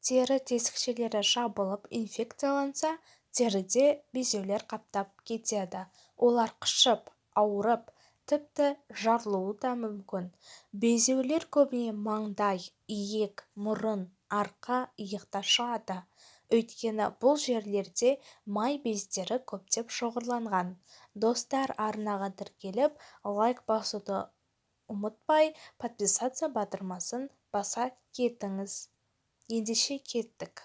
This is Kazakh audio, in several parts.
Тері тесікшелері жабылып, инфекцияланса, теріде безеулер қаптап кетеді. Олар қышып, ауырып, тіпті жарылуы да мүмкін. Безеулер көбіне маңдай, иек, мұрын, арқа, иықта шығады. Өйткені бұл жерлерде май бездері көптеп шоғырланған. Достар, арнаға тіркеліп, лайк басуды ұмытпай, подписаться батырмасын баса кетіңіз. Ендеше, кеттік.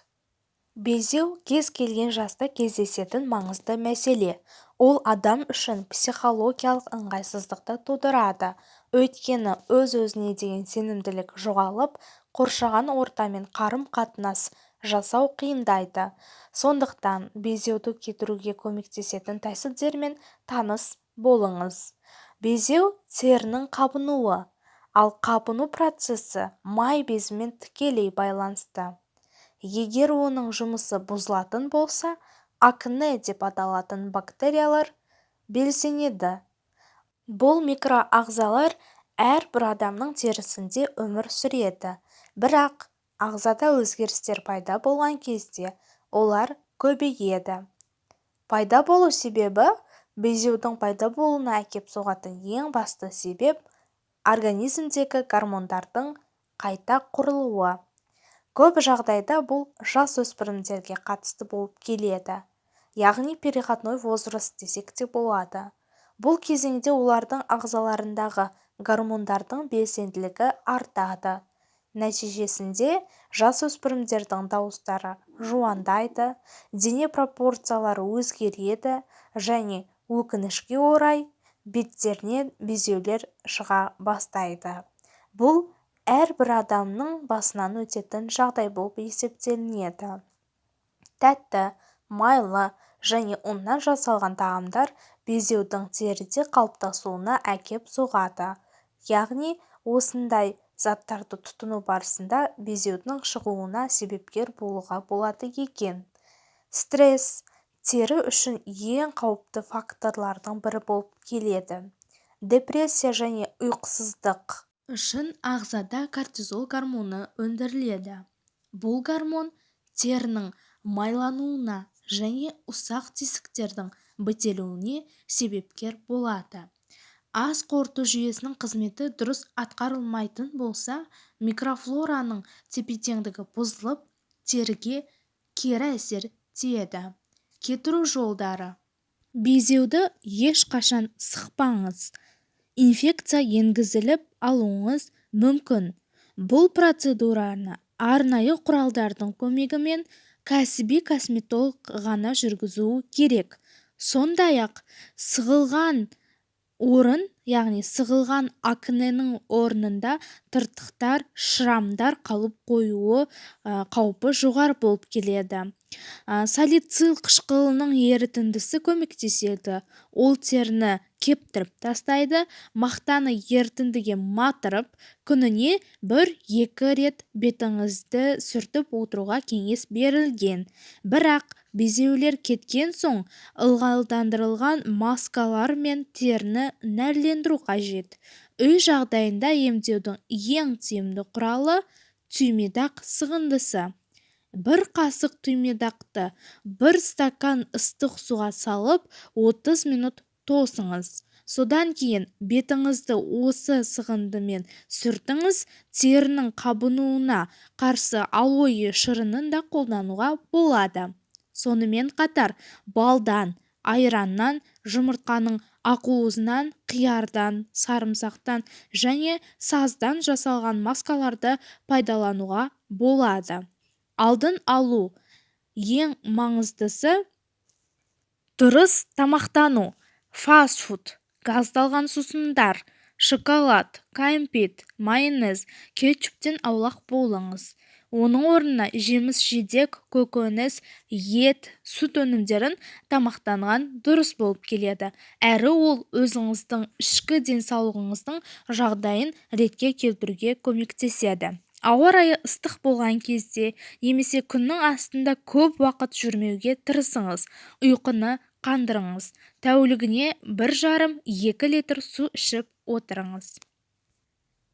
Безеу – кез келген жаста кездесетін маңызды мәселе. Ол адам үшін психологиялық ыңғайсыздықты тудырады. Өйткені өз-өзіне деген сенімділік жоғалып, қоршаған ортамен қарым-қатынас жасау қиындайды. Сондықтан безеуді кетіруге көмектесетін тәсілдермен таныс болыңыз. Безеу – терінің қабынуы. Ал қабыну процесі май безімен тікелей байланысты. Егер оның жұмысы бұзылатын болса, акне деп аталатын бактериялар белсенеді. Бұл микроағзалар әрбір адамның терісінде өмір сүреді. Бірақ ағзада өзгерістер пайда болған кезде олар көбейеді. Пайда болу себебі. Безеудің пайда болуына әкеп соғатын ең басты себеп – организмдегі гормондардың қайта құрылуы. Көп жағдайда бұл жасөспірімдерге қатысты болып келеді, яғни переходной возраст десек те болады. Бұл кезеңде олардың ағзаларындағы гормондардың белсенділігі артады. Нәтижесінде жасөспірімдердің дауыстары жуандайды, дене пропорциялары өзгереді және, өкінішке орай, беттерінен безеулер шыға бастайды. Бұл әрбір адамның басынан өтетін жағдай болып есептелінеді. Тәтті, майлы және ұннан жасалған тағамдар безеудің теріде қалыптасуына әкеп соғады. Яғни осындай заттарды тұтыну барысында безеудің шығуына себепкер болуға болады екен. Стресс тері үшін ең қауіпті факторлардың бірі болып келеді. Депрессия және ұйқысыздық үшін ағзада кортизол гормоны өндіріледі. Бұл гормон терінің майлануына және ұсақ тесіктердің бітелуіне себепкер болады. Ас қорыту жүйесінің қызметі дұрыс атқарылмайтын болса, микрофлораның тепе-теңдігі бұзылып, теріге кері әсер тиеді. Кетіру жолдары. Безеуді ешқашан сықпаңыз. Инфекция енгізіліп алуыңыз мүмкін. Бұл процедураны арнайы құралдардың көмегімен кәсіби косметолог ғана жүргізуі керек. Сондай-ақ сығылған орын, яғни сығылған акненің орнында тыртықтар, шрамдар қалып қоюы қаупі жоғары болып келеді. Салицил қышқылының ерітіндісі көмектеседі. Ол теріні кептіріп тастайды. Мақтаны ерітіндіге матырып, күніне бір-екі рет бетіңізді сүртіп отыруға кеңес берілген. Бірақ безеулер кеткен соң ылғалдандырылған маскалармен теріні нәрлендіру қажет. Үй жағдайында емдеудің ең тиімді құралы – түймедақ сығындысы. Бір қасық түймедақты бір стакан ыстық суға салып, 30 минут тосыңыз. Содан кейін бетіңізді осы сығындымен сүртіңіз. Терінің қабынуына қарсы алоэ шырынын да қолдануға болады. Сонымен қатар балдан, айраннан, жұмыртқаның ақуызынан, қиярдан, сарымсақтан және саздан жасалған маскаларды пайдалануға болады. Алдын алу. Ең маңыздысы – дұрыс тамақтану. Фастфуд, газдалған сусындар, шоколад, кәмпит, майонез, кетчуптен аулақ болыңыз. Оның орнына жеміс-жидек, көкөніс, ет, сүт өнімдерін тамақтанған дұрыс болып келеді. Әрі ол өзіңіздің ішкі денсаулығыңыздың жағдайын ретке келтіруге көмектеседі. Ауа райы ыстық болған кезде немесе күннің астында көп уақыт жүрмеуге тырысыңыз. Ұйқыны қандырыңыз. Тәулігіне 1,5-2 литр су ішіп отырыңыз.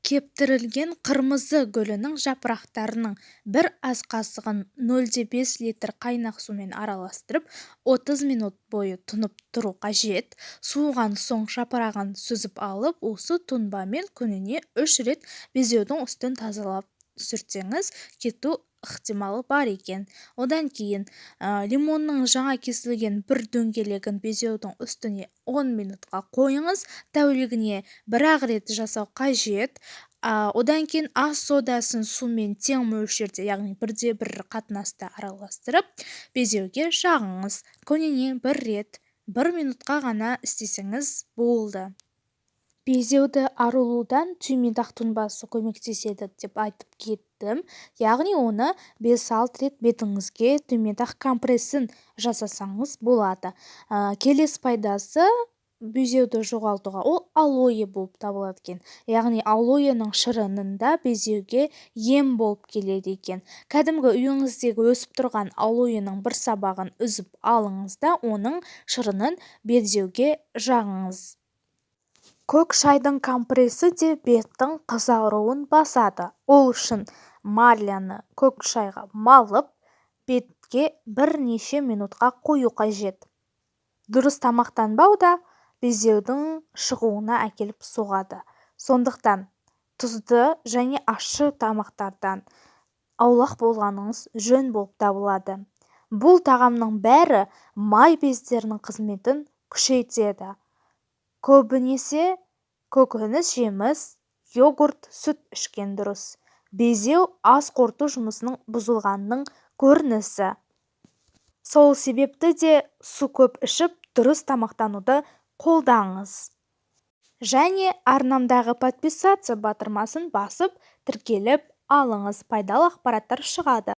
Кептірілген қырмызы гүлінің жапырақтарының бір ас қасығын 0,5 литр қайнақ сумен араластырып, 30 минут бойы тұнып тұру қажет. Суыған соң жапырағын сүзіп алып, осы тұнбамен күніне 3 рет безеудің үстін тазалап сүртсеңіз, кету ықтималы бар екен. Одан кейін лимонның жаңа кесілген бір дөңгелегін безеудің үстіне 10 минутқа қойыңыз. Тәулігіне бір-ақ рет жасау қажет. Одан кейін ас содасын сумен тең мөлшерде, яғни 1:1 қатынаста араластырып, безеуге жағыңыз. Күніне бір рет, 1 минутқа ғана істесеңіз болды. Безеуді арылудан түймедақ тұнбасы көмектеседі деп айтып кеттім. Яғни оны 5-6 рет бетіңізге түймедақ компрессін жасасаңыз болады. Келесі пайдасы безеуді жоғалтуға ол алоэ болып табылады екен. Яғни алоэның шырынында безеуге ем болып келеді екен. Кәдімгі үйіңіздегі өсіп тұрған алоэның бір сабағын үзіп алыңыз да, оның шырынын безеуге жағыңыз. Көк шайдың компресі де беттің қызаруын басады. Ол үшін марляны көк шайға малып, бетке бірнеше минутқа қою қажет. Дұрыс тамақтанбау да безеудің шығуына әкеліп соғады. Сондықтан тұзды және ащы тамақтардан аулақ болғаныңыз жөн болып табылады. Бұл тағамның бәрі май бездерінің қызметін күшейтеді. Көбінесе көкөніс, жеміс, йогурт, сүт ішкен дұрыс. Безеу ас қорыту жұмысының бұзылғанының көрінісі. Сол себепті де су көп ішіп, дұрыс тамақтануды қолдаңыз. Және арнамдағы подписаться батырмасын басып, тіркеліп алыңыз. Пайдалы ақпараттар шығады.